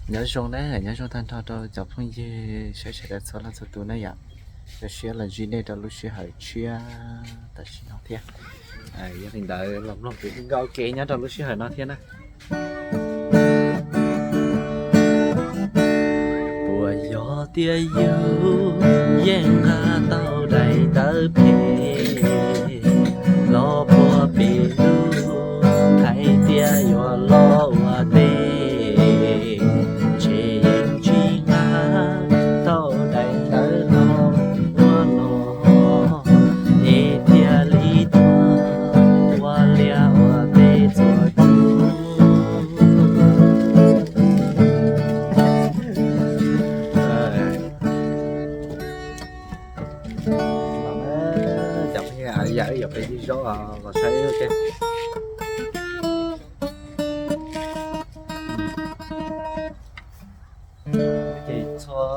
Nyob zoo na, nyob zoo tag nrho rau cov phooj ywg saib sawv daws txhua leej txhua tus na yom. Zoo siab los ntsib nej rau lub sij hawm tshiab tam sim no thiab. Yog li ntawd los mloog kuv nkauj kev nyob rau lub sij hawm no thiab na. Puas yog tias yus yeej nqa tau daim tawv phem los puag pem lub, hais tias yuav los ua teb, ntshe yeej tsis nqa tau daim tawv no ua los, es thiaj li tuag ua liaj ua teb txhua tus. Cov phooj ywg, yam wb yuav peb ib zaub los saib ua ke. Ces txhua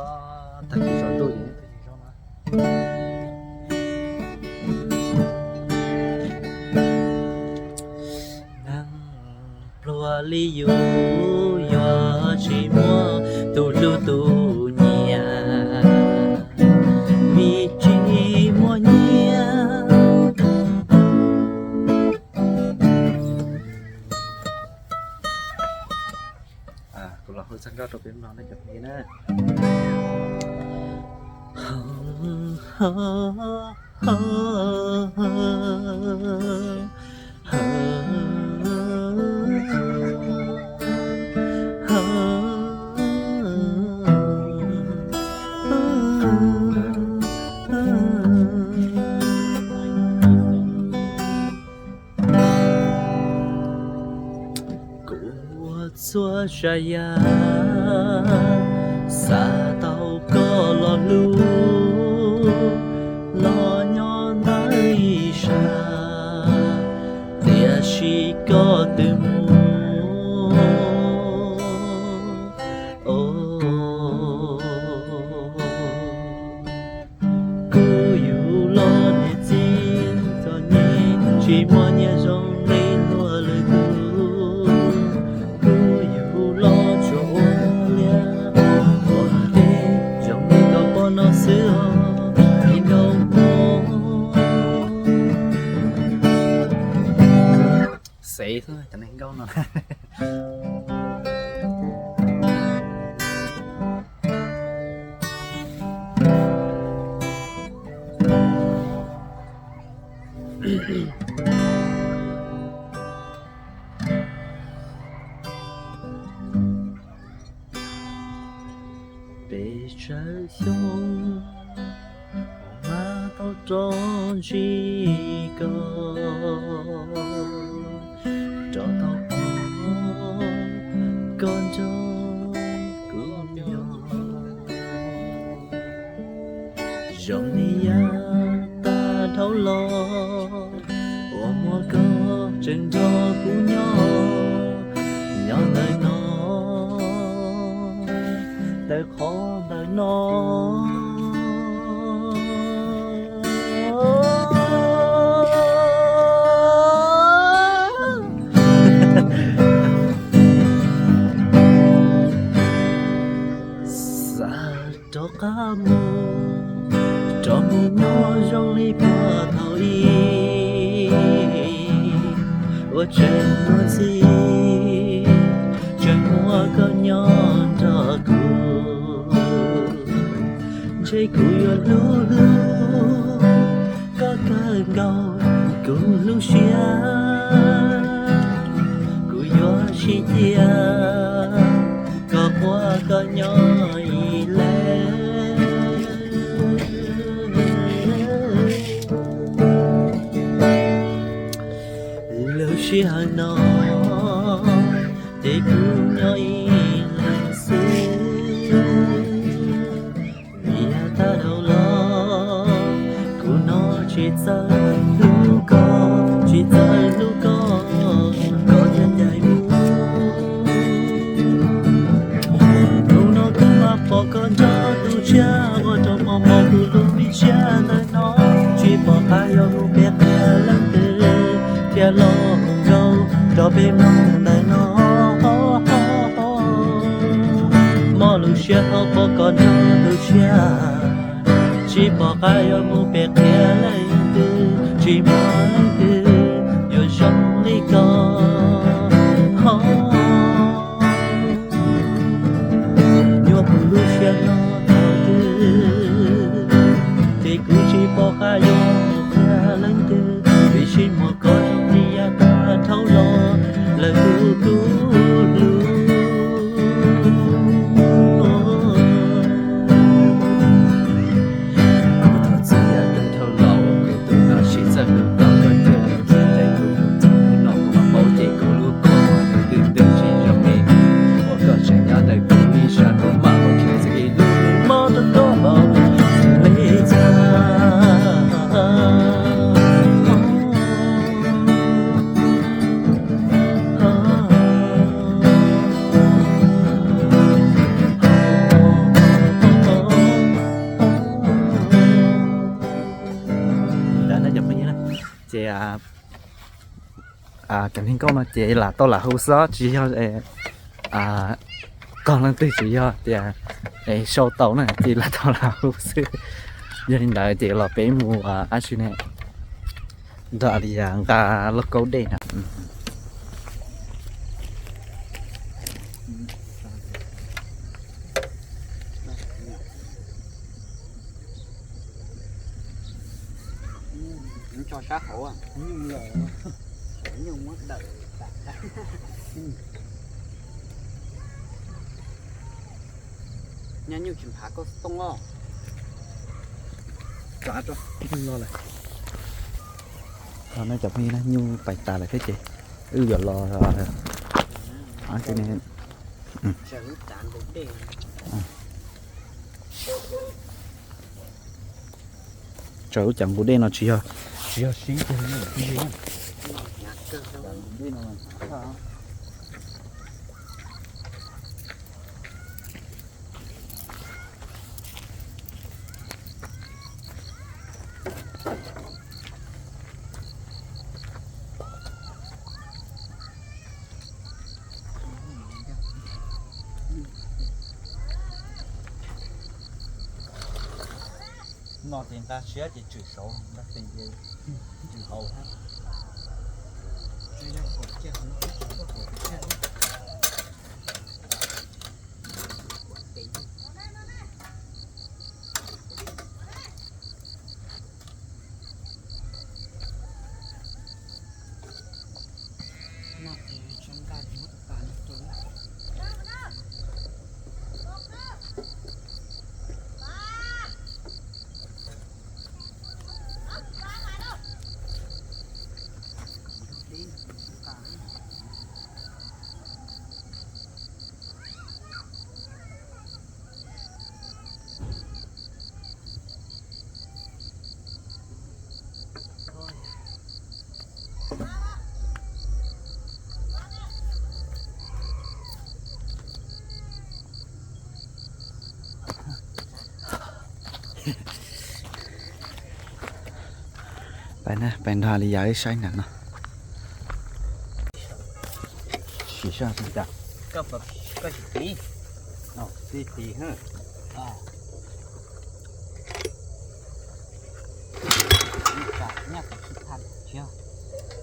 tag kis tsaus ntuj ces neb peb ib zaub no. Neeg pluag li yus yuav tsis muaj tus hlub tus nyiam, vim tsis muaj nyiaj. Kuv los hu txoj nkauj rau peb mloog na cov phooj ywg na. Kuv ua txhua tsav yam xav tau koj los hlub, los nyob ntawm ib sab, tiam sis koj twb mus. Kuv yug los niam txiv txom nyem, tsis muaj nyiaj zoo li luag lwm tus. Kuv yug los tsuas ua liaj ua teb zoo li koj pom no xwb os, me nkauj mog. Xev xwb cov neeg nkauj no. Peb tsawg xyoo kuv mam tau rov ntsib koj, rov tau pom koj nrog kuv nyob. Zoo li yav tag dhau los uas muaj koj tseem nrog kuv nyob, nyob ntawm no, ntawm qhov ntawm no. Xav rov qab mus, rov mus nyob zoo li puag thaum ub, ua tseem muaj ntxhi, tseem muaj koj nyob nrog kuv. Ntshe kuv yuav hlub hlub koj kawg nkaus kuv lub siab, kuv yuav sib cia kom puag koj nyob ib leeg. Lub sij hawm no ces kuv nyob ib leeg xwb. Vim yav tag dhau los kuv no tsis txawj hlub koj, tsis txawj hlub koj, koj thiaj ncaim mus. Hnub no kuv mam pom koj nrog tus tshiab, ua rau mos mos kuv lub me siab ntawm no. Tsis pom qab yuav mus pem qhia leej twg thiaj los hu nkauj rau peb mloog ntawm no. Lub siab hauv pob koj nyob tu siab, tsis pom qab yuav mus pem qhia leej twg, tsis muaj leej twg yuav zoo li koj. Nyuaj kuv lub siab no thaum twg, ces kuv tsis pom qab yuav mus qhia leej twg, vim sib muag koj zoo li yav tag dhau los lawm tus tub hlub. Kuv thov txim yav tag dhau los uas kuv tus no tsis txawj hlub koj, koj thiaj li khiav tawm kuv mus txog hnub no, kuv mam paub ces kuv hlub koj, nws twb twb tsis zoo li uas koj tseem nyob ntawm kuv ib sab ntuj mas ua tshwm sim ib lub mob rau koj li cas. Ces cov hluas nkauj no ces lam tau lam hu xwb, tsis yog koj leej twg, tsis yog tias sau tau na, ces lam tau lam hu xwb. Yog li ntawd ces los peb mus dab tsi ne, nrog Alias nqa lauj kaub dej na. Tso sab hauv, nyuj muab dawm tas. Nyuj tsis nphav koj tooj os. Nyuj no lawm. Cov phooj ywg, nyuj pais tas lawm thiab ces wb yuav los tsaws lub cav nqus dej no tsis yog, tsis yog sib tiag li. No ces nqa siab ces tshwm saud, nqa tes ces tshwm hauv. Pais na, pais nrog Alias wb saib ntawm no. Sim sab cas. Koj sim tiv. Tiv tiv.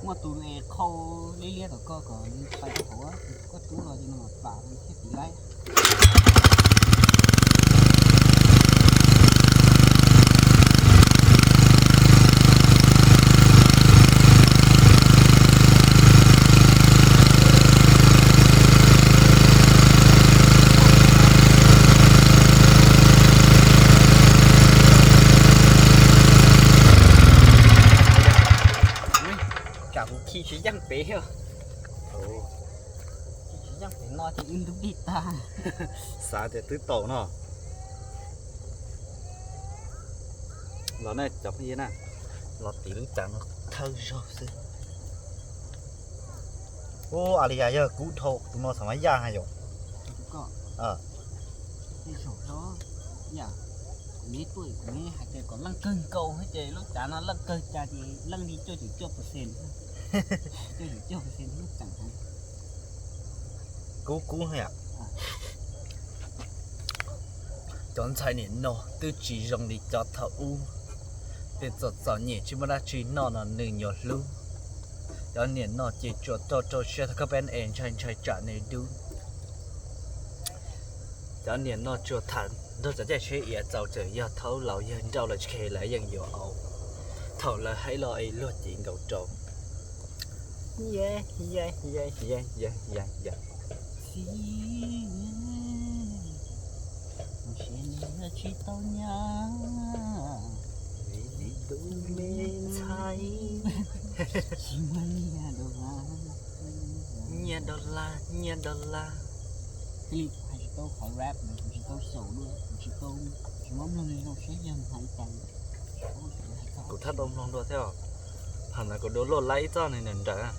Muaj tus qhau liab liab tom koj kom nws pais rau hauv, koj rub los ces nws mam pam thiaj tiv laib. Tsam kuv khi tsis yeej pem. Khi tsis yeej pem no ces wb ntub dej tag. Xav tias twb tau no. Los na cov phooj ywg na, los tiv lub cav no thawj zaug xwb. Ub, Alias yog kub dhau tus no xav mas yaj ha yom. Kuv neb tuaj kuv neb hais tias kom leej kawg nkaus ces lub cav no leej kawg cas ces leej li cuaj caum cuaj percent, cuaj caum cuaj percent lub tseem heev. Kub kub yom. Cov ntxhais niam no twb tsis zoo li cov thaum ub, tej txom txom nyem tsis muaj dab tsi noj no nws nyuam hlub. Cov niam no ces tsuas rau rau siab thaum koj peb es ntshai ntshai tsam nws dub. Cov niam no tsuas tham nrog cov caij tsheb iav txaus, txawm yog thaum laus yawg nrauj lawm tsis khe lawv yeej yuav au. Thaum lawv haib los es luag cev nkaus rau. Tsis tau nyiaj, tsis muaj nyiaj, nyiaj dollar, nyiaj dollar. Tsis tau qhov rap, tsis tau xyaum dua, tsis tau, tsis muab mloog zoo seb yog hais cas. Kuv thab tau mloog dua thiab os. Thaum ntawd kuv download laib ib txoj nws nrawm nrawm,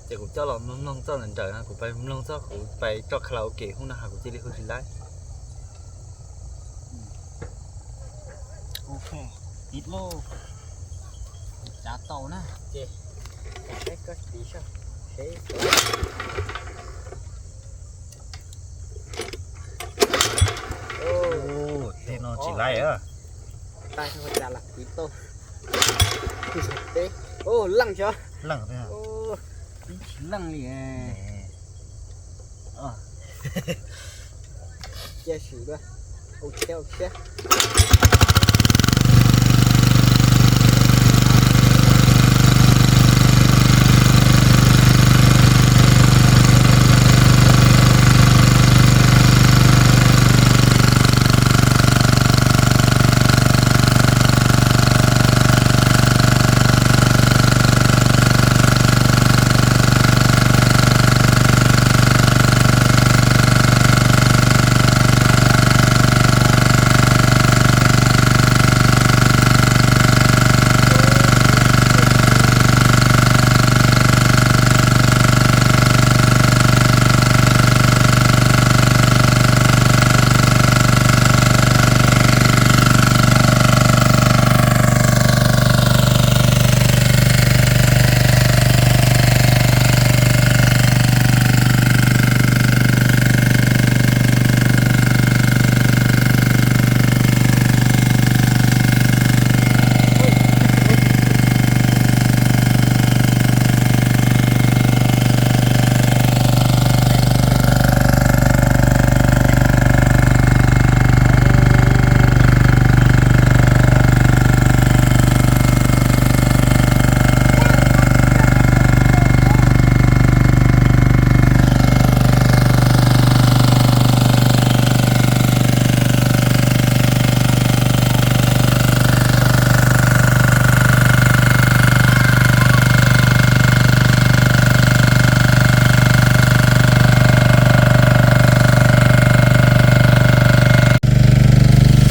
ces kuv coj los mloog mloog txoj nrawm nrawm, kuv pais mloog txoj kuv pais tso karaoke hnub no kuv cia li hu tsis laib. Ok, tiv lauj. Tsav tau na, ces saib koj tiv saib. Tej no tsis laib. Tais ua cas lam tiv tau. Ntxhais teb, leej xyov. Leej thiab. Tib tsis leej li. Cia sim dua. Ua siab ua siab.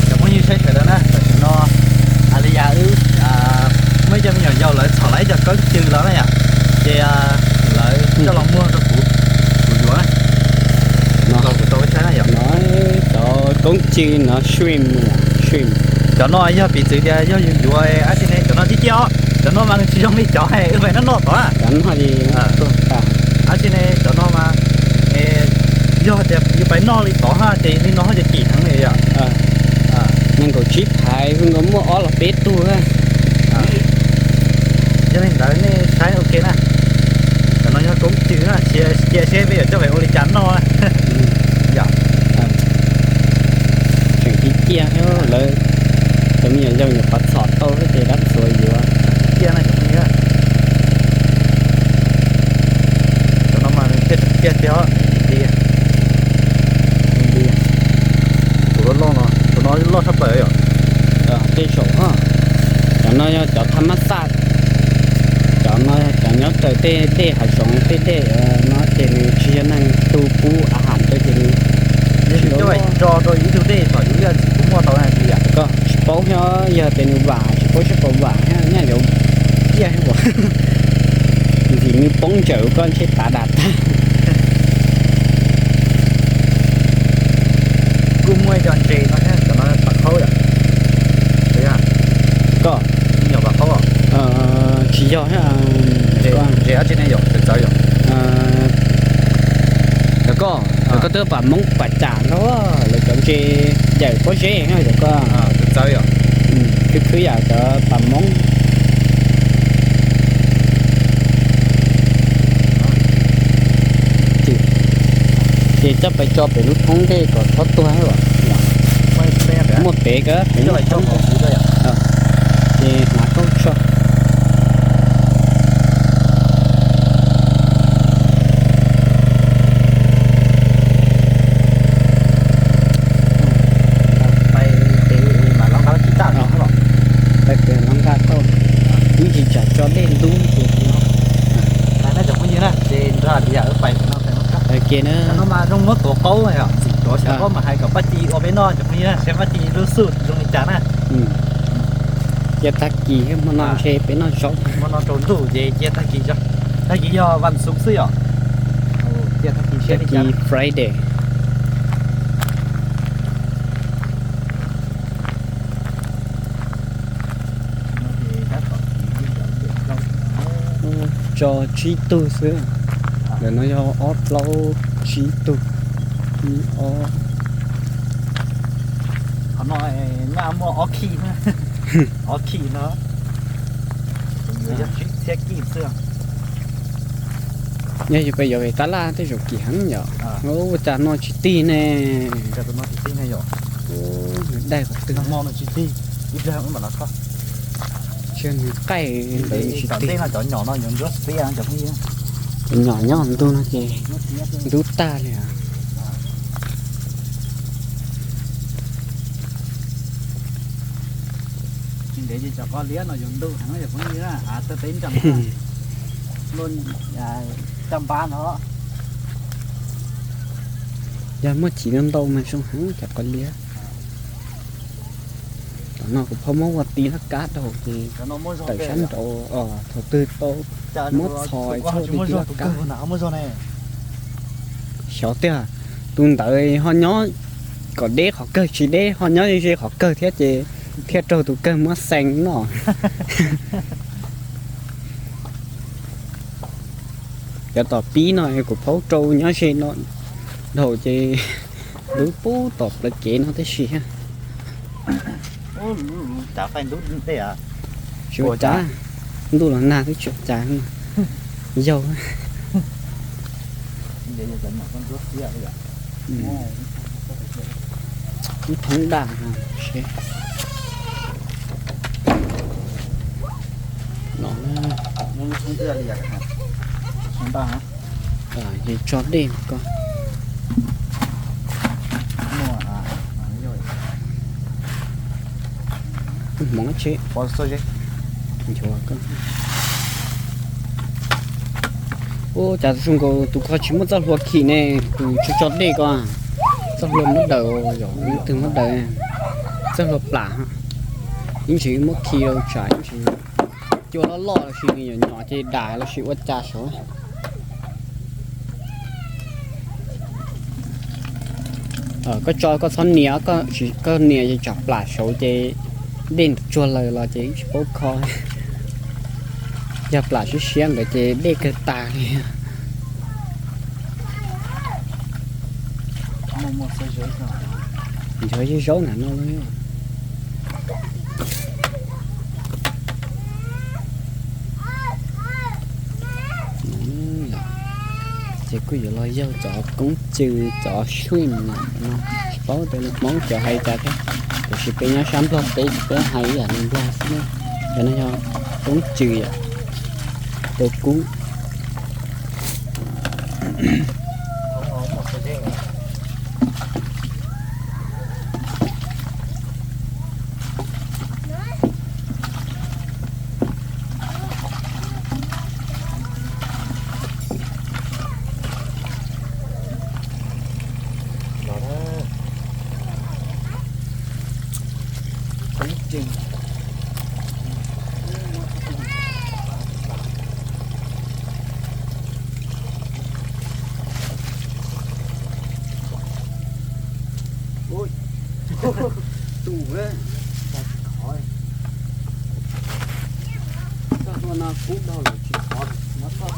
Cov phooj ywg saib sawv daws na, tam sim no a li yas wb muaj ib co me nyuam yaus lawv txhom lawv ib co koob cw los na yom, ces lawv coj los muag rau kuv, kuv yuav na. No kuv tau wb saib na yom. No cov koob cw no shrimp, shrimp. Cov no yog piv txwv tias yog yus yuav dab tsi ne, cov no ciaj ciaj os, cov no mas nws tsis zoo li cov wb pais noj noj tod na. Dab tsi ne, cov no mas yog tias yus pais noj li tod ha ces li no ho ces kim heev li yom. Nees nkaum tsib phaiv, zoo nkaus muaj ob los peb tug. Yog li ntawd nej saib ua ke na. Cov no yog koob cw na, cia seb peb yuav coj pais ua li cas noj na. Yom. Tseem ciaj ciaj thiab lawv, cov me nyuam yaus nyuam qhuav txhom tau xwb ces dab txhua yuav. Ciaj na cov phooj ywg. Cov no mas nws ciaj tiag tiag os. Tus loj loj no, tus no loj tshaj plaws yom. Tej zaum, cov no yog cov thaj mab xaj, cov no cov nyob raws tej dej hav zoov tej dej no ces nws tsis yog neeg tu pub a ham rau ces nws tsis coj tso rau ib tug dej kom yus liaj ntxim kuv muaj tau na li yom. Koj tsis paub thiab, yog tias nws vam tsis paub seb puas vam thiab nyaj yuav ciaj thiab as. Ntxim nws poob ntsawm koj ntshe tav dam tag. Kuj muaj ib co ntses no thiab, cov no pam qhaub yom. Koj, me nyuam pam qhaub. Tsis yog thiab. Ntses dab tsi ne yom, txawv txawv yom. Cov koj, cov koj twb pam Hmoob pam tsam nrog lawv cov ntses. cawm pob zeb no yom koj. Khwv khwv yam cov pas moob. Ces coj pais tso pem lub thoob ntej kom txhob tuag. Muaj pem kab pem lub thoob, ces hnav kaub tso. Pais pem lub nqaj tau, ib tsis tsam tso dej ntub ces no. Cov phooj ywg na, ces nrog tias wb pais no, pais no mas zoo muab tuav qaub yom, txim tuav xyov koj mas hais kom Paj Ci ua peb noj cov phooj ywg na, seb Paj Ci lub xub zoo li cas na. Cia tag kis hmo no ntshe peb noj zaub, hmo no tsaus ntuj ces cia tag kis, tag kis yog vas xuv xwb yom. Cia tag kis siab li cas. Friday. Tso tsib tug xwb. Ntawm no yog ob plaub tsib tug. Ib ob. Qhov no nyaj muaj ob khij, ob khij no. Yog tsib txhiab kij xwb. Yog yus pes yuav pem tab laj tej zaum kim heev yom. Ua cas no tsis tig ne? Nws dai qhov twg? Tsis yog nws qaij ntawd tsis tig. Cov nyom nyob ntug no ces ntub tag li os. Tsis ntev ces cov qos liab no yuav ntuj heev, yog phooj ywg na, av txawj teb ntsa, caj npab no. Yog muaj chiv ntau ntau mas zoo heev cov qos liab. Tam no kuv phob muab ua ti laj kab dhau ces tawm sab nraud, thaum twg tau muab txhos txhua ti laj kab. Xyov tiag, tus ntawd ho nyob kom deb qhov kawg tsis deb, ho nyob ze qhov kawg thiab ces thiaj raug tus kawg muab xees no. Cov tom pib no kuv phaub rau nyob ze no dhau ces lub pub tom plawv kev no tib si. Tsis ua cas, ntuj los nag twb tsis ua cas. Yau. Ib thoob daj seb. No, ces tso dej ko. Hmoov tsheb. Nchuav ko. Ua cas zoo nkaus tus ko tsis muaj txoj hlua khi ne, tus tso tso dej ko. Txoj hlua muab daws, yog ib tug muab daws, txoj hlua plam. Ib ntsis muab khi rau tsam ib ntsis cua loj loj los sis nws nyom nyom ces dam los sis ua cas saud. Koj tso koj txhob nias, koj nias ces tsam plam saud ces dej tsuag lawm los ces tsis paub kho. Yog plam siab siab ntawd ces dej kawg tag li. Nchuav ib zaub nram no. Ces kuj yuav los yaug cov koob cw, cov shrimp no, tsis paub tias lus Hmoob cov hais cas thiab, tiam sis peb nyob sab Nplog teb ces peb hais ib yam li Nplog xwb na. Cov no yog koob cw yom, rau kub. Tus, txoj hlua no kub dhau lawm tsis khov, muab txoj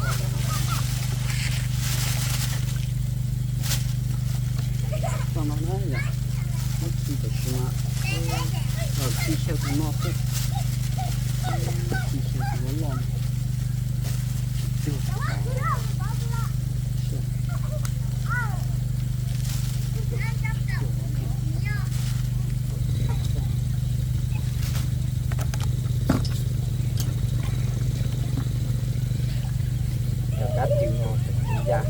hlua no na, muab khi rau Tsis xyaw tus no xwb, tsis xyaw tus loj loj. Cov kab twm no tseem ya.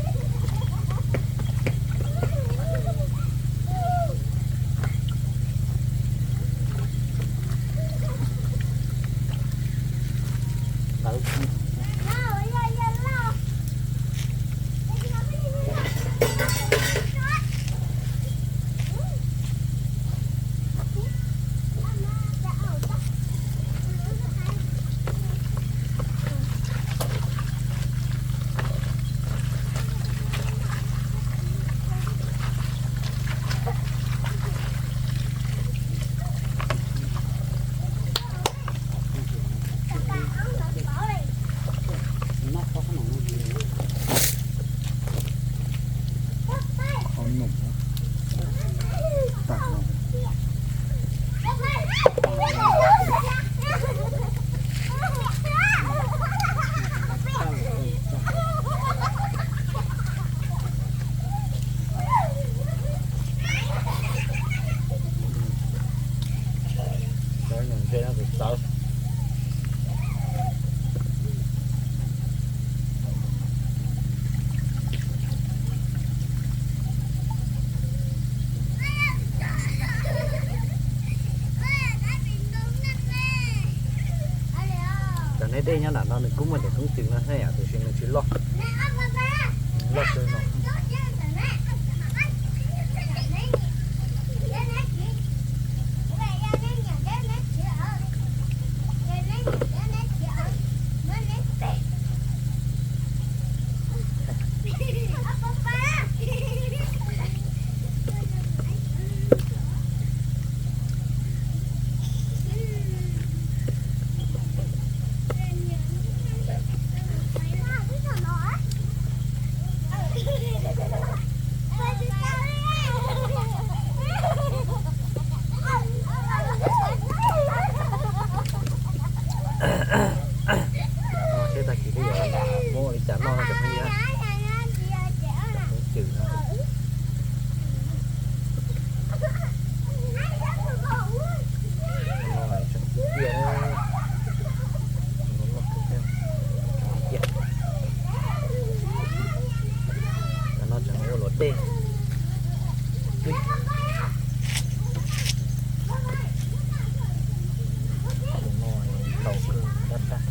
Cov neb dej nyob nram no nws kuj muaj cov koob twm no thiab yom, tiam sis nws tsis loj, loj kawg no. Seb tag kis peb yuav muab ua li cas noj no cov phooj ywg. Cov koob twm no. Tseem tiag tiag na. Tiag. Cov no tseem ua luam dej. Tus no ntau kawg tab tab.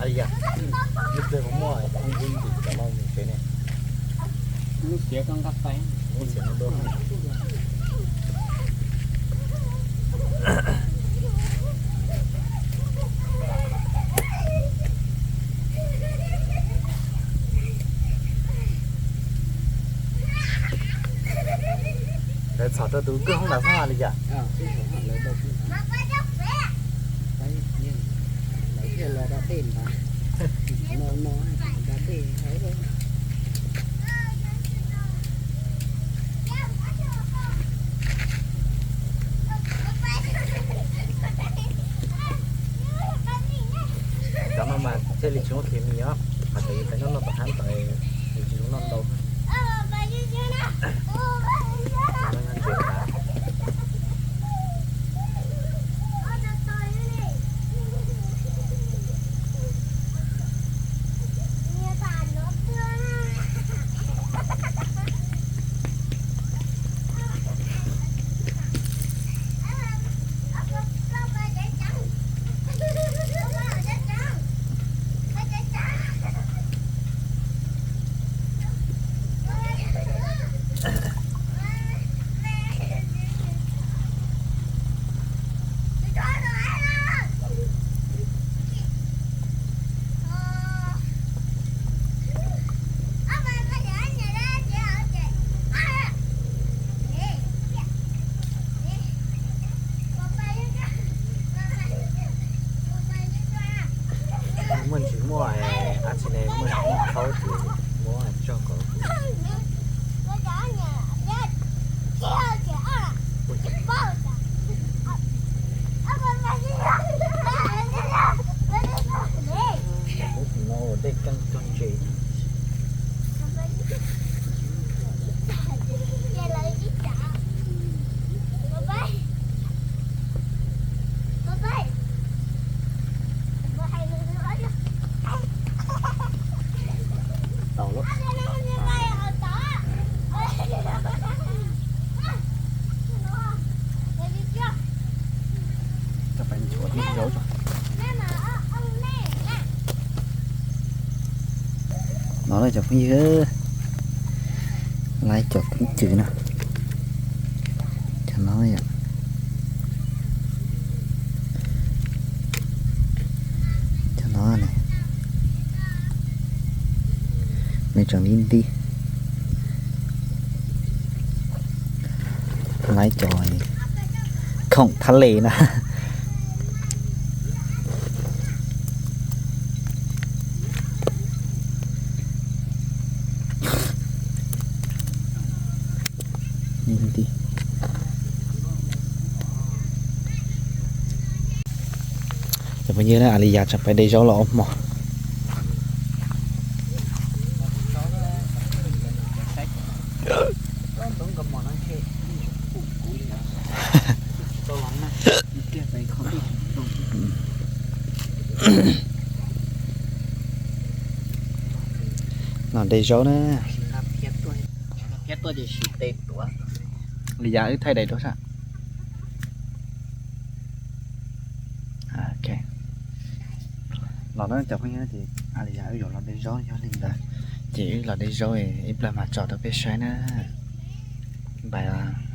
Ai ya, lub pliag kuv muaj ib ntim cov no mus tsev ne. Lub xiav koj nqa pais. Lub xiav no dua. Lawv txhom rau tus kwj hoob ntawd xwb li cas? Lawv thiaj los da dej ntawd. No no da dej. Cov no mas thiaj li tsis muaj khes mis os, hos cov yus pais noj noj tom hab ntawd yus tsis zoo noj ntau. Muaj ntsis muaj Ab tsi ne, muaj khaub ces muab tso kom. Muab no ua dej keeb cog ntses. Tau lawm. Coj peb nchuav ib zaub tso. No na cov phooj ywg, lawv cov koob cws no, cov no yom, cov no ne, nws tseem li nti. Lawv cov khoom thab le na. Cov phooj ywg na, Aliyas tseem pais de zaub los ua hmo. Los de zaub na. Li yam wb thaij daim duab sab. Los na cov phooj ywg, ces Aliyas wb yuav los de zaub yog li ntawd, ces wb los de zaub ib plag mas tso rau peb saib na. Bye.